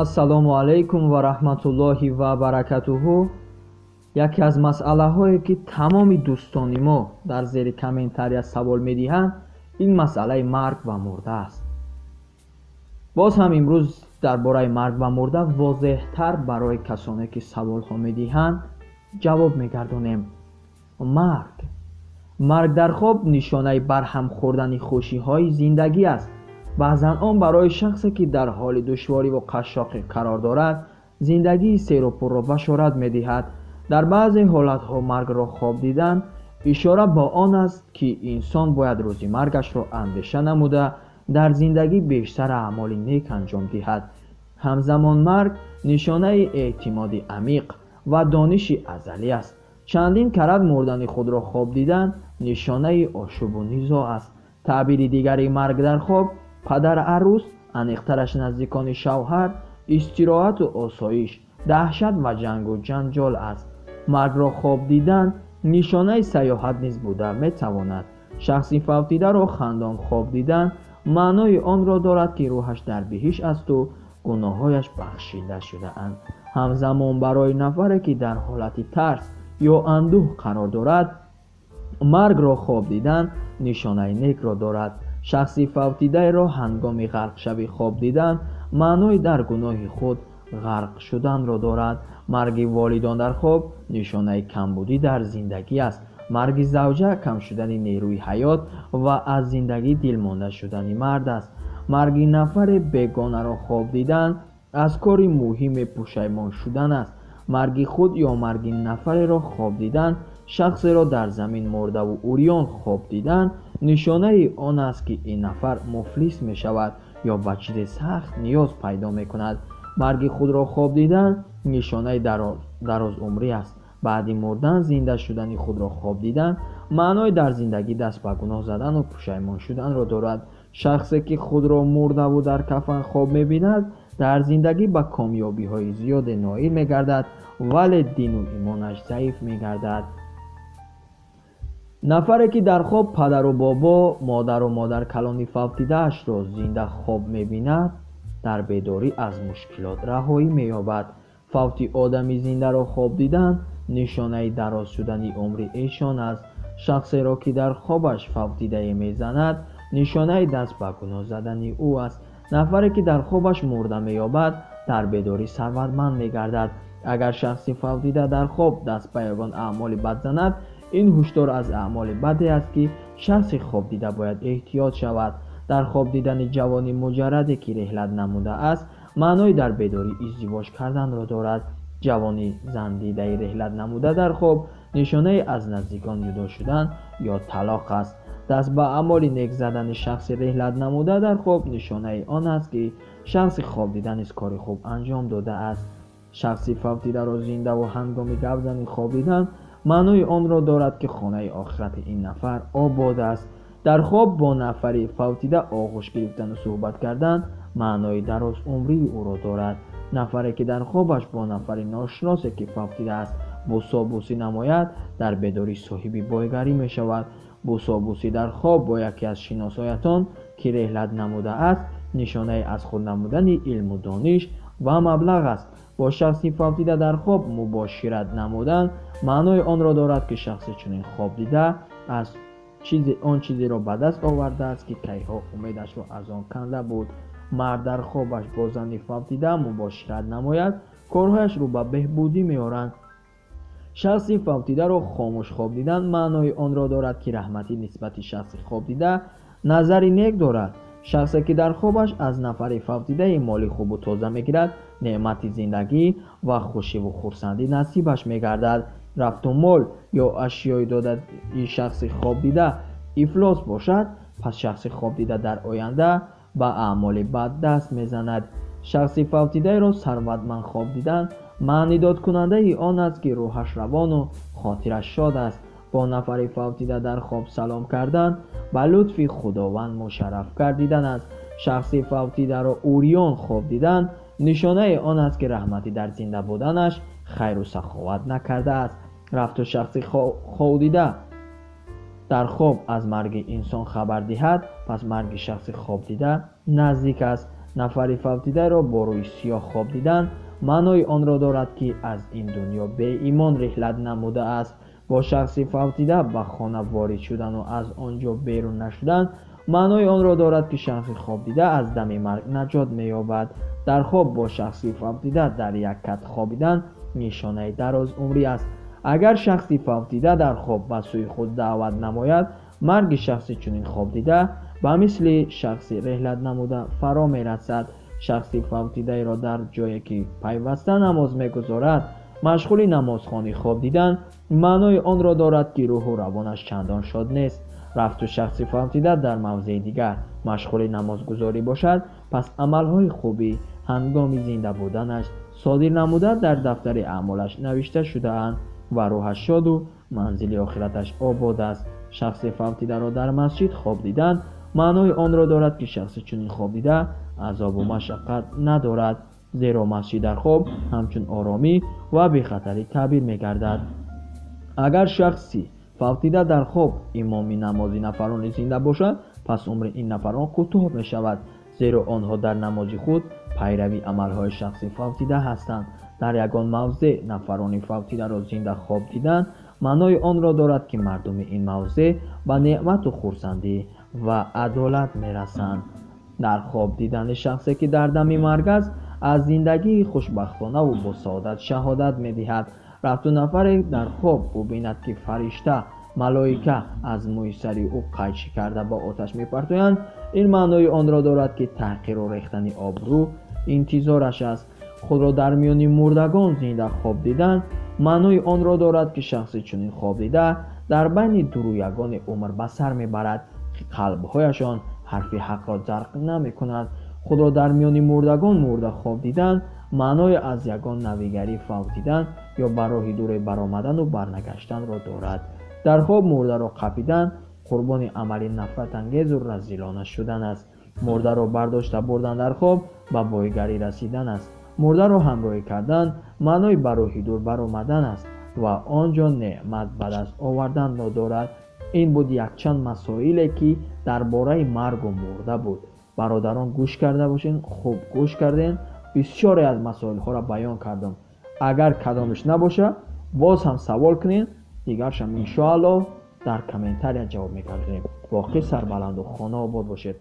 Ассалому алайкум ва раҳматуллоҳи ва баракатуҳу. Яке аз масъалаҳое, ки тамоми дӯстони мо дар зери комментария савол медиҳанд, ин масъалаи марг ва мурда аст. Боз ҳам имрӯз дар бораи марг ва мурда возеҳтар барои касоне, ки саволҳо медиҳанд, ҷавоб мегардонем. Марг. Марг дар хоб нишонаи барҳам хӯрдани хушиҳои зиндагӣ аст. Баъзан он барои шахсе, ки дар ҳоли душвориву қашшоқӣ қарор дорад, зиндагии серупурро башорат медиҳад. Дар баъзе ҳолатҳо маргро хоб дидан ишора ба он аст, ки инсон бояд рӯзи маргашро андеша намуда, дар зиндагӣ бештар аъмоли нек анҷом диҳад. Ҳамзамон марг нишонаи эътимоди амиқ ва дониши азалӣ аст. Чандин карат мурдани худро хоб дидан нишонаи ошӯбу низоъ аст. Таъбири дигари марг дар хоб падар арӯс, аниқтараш наздикони шавҳар, истироҳату осоиш, даҳшат ва ҷангу ҷанҷол аст. Маргро хоб дидан нишонаи сайёҳат низ буда метавонад. Шахси фавтидаро хандон хоб дидан маънои онро дорад, ки рӯҳаш дар биҳишт асту гуноҳҳояш бахшида шудаанд. Ҳамзамон барои нафаре, ки дар ҳолати тарс ё андӯҳ қарор дорад, маргро хоб дидан нишонаи некро дорад. Шахси фавтидаеро ҳангоми ғарқшавӣ хоб дидан маънои дар гуноҳи худ ғарқ шуданро дорад. Марги волидон дар хоб нишонаи камбудӣ дар зиндагӣ аст. Марги завҷа кам шудани нерӯи ҳаёт ва аз зиндагӣ дилмонда шудани мард аст. Марги нафаре бегонаро хоб дидан аз кори муҳиме пушаймон шудан аст. Марги худ ё марги нафареро хоб дидан, шахсеро дар замин мурдаву урён хоб дидан нишонаи он аст, ки ин нафар муфлис мешавад ё ба чизе сахт ниёз пайдо мекунад. Марги худро хоб дидан нишонаи дарозумрӣ аст. Баъди мурдан зинда шудани худро хоб дидан маънои дар зиндагӣ даст ба гуноҳ задану пушаймон шуданро дорад. Шахсе, ки худро мурдаву дар кафан хоб мебинад, дар зиндагӣ ба комёбиҳои зиёде ноил мегардад, вале дину имонаш заиф мегардад. Нафаре, ки дар хоб падару бобо, модару модаркалони фавтидаашро зинда хоб мебинад, дар бедорӣ аз мушкилот раҳоӣ меёбад. Фавти одами зиндаро хоб дидан нишонаи дароз шудани умри эшон аст. Шахсеро, ки дар хобаш фавтидае мезанад, нишонаи даст ба гуноҳ задани ӯ аст. Нафаре, ки дар хобаш мурда меёбад, дар бедорӣ сарватманд мегардад. Агар шахси фавтида дар хоб даст ба ягон аъмоли бад занад, ин ҳушдор аз аъмоли баде аст, ки шахси хобдида бояд эҳтиёт шавад. Дар хоб дидани ҷавони муҷарраде, ки реҳлат намудааст, маънои дар бедорӣ издивоҷ карданро дорад. Ҷавони зандидаи реҳлат намуда дар хоб нишонаи аз наздикон ҷудо шудан ё талоқ аст. Даст ба аъмоли нек задани шахси реҳлат намуда дар хоб нишонаи он аст, ки шахси хобдида низ кори хуб анҷом додааст. Шахси фавтидаро зиндаву ҳангоми гапзанӣ хоб дидан маънои онро дорад, ки хонаи охирати ин нафар обод аст. Дар хоб бо нафари фавтида оғӯш гирифтану суҳбат кардан маънои дарозумрии ӯро дорад. Нафаре, ки дар хобаш бо нафари ношиносе, ки фавтидааст, бӯсобӯсӣ намояд, дар бедорӣ соҳиби бойгарӣ мешавад. Бӯсобӯсӣ дар хоб бо яке аз шиносоятон, ки реҳлат намудааст, нишонаи аз худ намудани илму дониш ва маблағ аст. Бо шахси фавтида дар хоб мубошират намудан маънои онро дорад, ки шахси чунин хоб дида аз он чизеро ба даст овардааст, ки кайҳо умедашро аз он канда буд. Мард дар хобаш бо зани фавтида мубошират намояд, корҳояш рӯ ба беҳбудӣ меоранд. Шахси фавтидаро хомӯш хоб дидан маънои онро дорад, ки раҳматӣ нисбати шахси хоб дида назари нек дорад. Шахсе, ки дар хобаш аз нафари фавтидаи моли хубу тоза мегирад, неъмати зиндагӣ ва хушиву хурсандӣ насибаш мегардад. Рафту мол ё ашёи додаи шахси хоб дида ифлос бошад, пас шахси хоб дида дар оянда ба аъмоли бад даст мезанад. Шахси фавтидаеро сарватманд хоб дидан маънидодкунандаи он аст, ки рӯҳаш равону хотираш шод аст. Бо нафари фавтида дар хоб салом кардан ба лутфи Худованд мушарраф гардидан аст. Шахси фавтидаро урён хоб дидан нишонаи он аст, ки раҳматӣ дар зинда буданаш хайру саховат накардааст. Рафту шахси хобдида дар хоб аз марги инсон хабар диҳад, пас марги шахси хобдида наздик аст. Нафари фавтидаро бо рӯи сиёҳ хоб дидан маънои онро дорад, ки аз ин дунё беимон риҳлат намудааст. Бо шахси фавтида ба хона ворид шудану аз он ҷо берун нашудан маънои онро дорад, ки шахси хобдида аз дами марг наҷот меёбад. Дар хоб бо шахси фавтида дар як кат хобидан нишонаи дарозумрӣ аст. Агар шахси фавтида дар хоб ба сӯи худ даъват намояд, марги шахси чунин хобдида ба мисли шахси реҳлат намуда фаро мерасад. Шахси фавтидаеро дар ҷое ки пайваста намоз мегузорад, машғули намозхонӣ хоб дидан маънои онро дорад, ки рӯҳу равонаш чандон шод нест. Рафту шахси фавтида дар мавзеи дигар машғули намозгузорӣ бошад, пас амалҳои хубӣ ҳангоми зинда буданаш содир намуда дар дафтари аъмолаш навишта шудаанд ва рӯҳаш шоду манзили охираташ обод аст. Шахси фавтидаро дар масҷид хоб дидан маънои онро дорад, ки шахси чунин хоб дида азобу машаққат надорад, зеро масҷид дар хоб ҳамчун оромӣ ва бехатарӣ таъбир мегардад. Агар шахси фавтида дар хоб имоми намози нафарони зинда бошад, пас умри ин нафарон кӯтоҳ мешавад, зеро онҳо дар намози худ пайрави амалҳои шахси фавтида ҳастанд. Дар ягон мавзеъ нафарони фавтидаро зинда хоб дидан маънои онро дорад, ки мардуми ин мавзеъ ба неъмату хурсандӣ ва адолат мерасанд. Дар хоб дидани шахсе, ки дар дами марг аст, аз зиндагии хушбахтонаву босаодат шаҳодат медиҳад. Рафту нафаре дар хоб бубинад, ки фаришта малоика аз мӯи сари ӯ қайчӣ карда ба оташ мепартоянд, ин маънои онро дорад, ки таҳқиру рехтани обрӯ интизораш аст. Худро дар миёни мурдагон зинда хоб дидан маънои онро дорад, ки шахси чунин хоб дида дар байни дурӯягони умр ба сар мебарад, ки қалбҳояшон ҳарфи ҳақро дарк намекунад. Худро дар миёни мурдагон мурда хоб дидан маънои аз ягон навигарӣ фавтидан ё ба роҳи дуре баромадану барнагаштанро дорад. Дар хоб мурдаро қапидан қурбони амали нафратангезу разилона шудан аст. Мурдаро бардошта бурдан дар хоб ба бойгарӣ расидан аст. Мурдаро ҳамроҳӣ кардан маънои ба роҳи дур баромадан аст ва он ҷо неъмат ба даст оварданро дорад. Ин буд якчанд масоиле, ки дар бораи маргу мурда буд. Бародарон, гӯш карда бошед, хуб гӯш кардем, бисёре аз масоилҳоро баён кардам. Агар кадомиш набоша, боз ҳам савол кунед, дигаршам иншоаллоҳ дар комментария ҷавоб мекардем. Боқӣ сарбаланду хона обод бошед.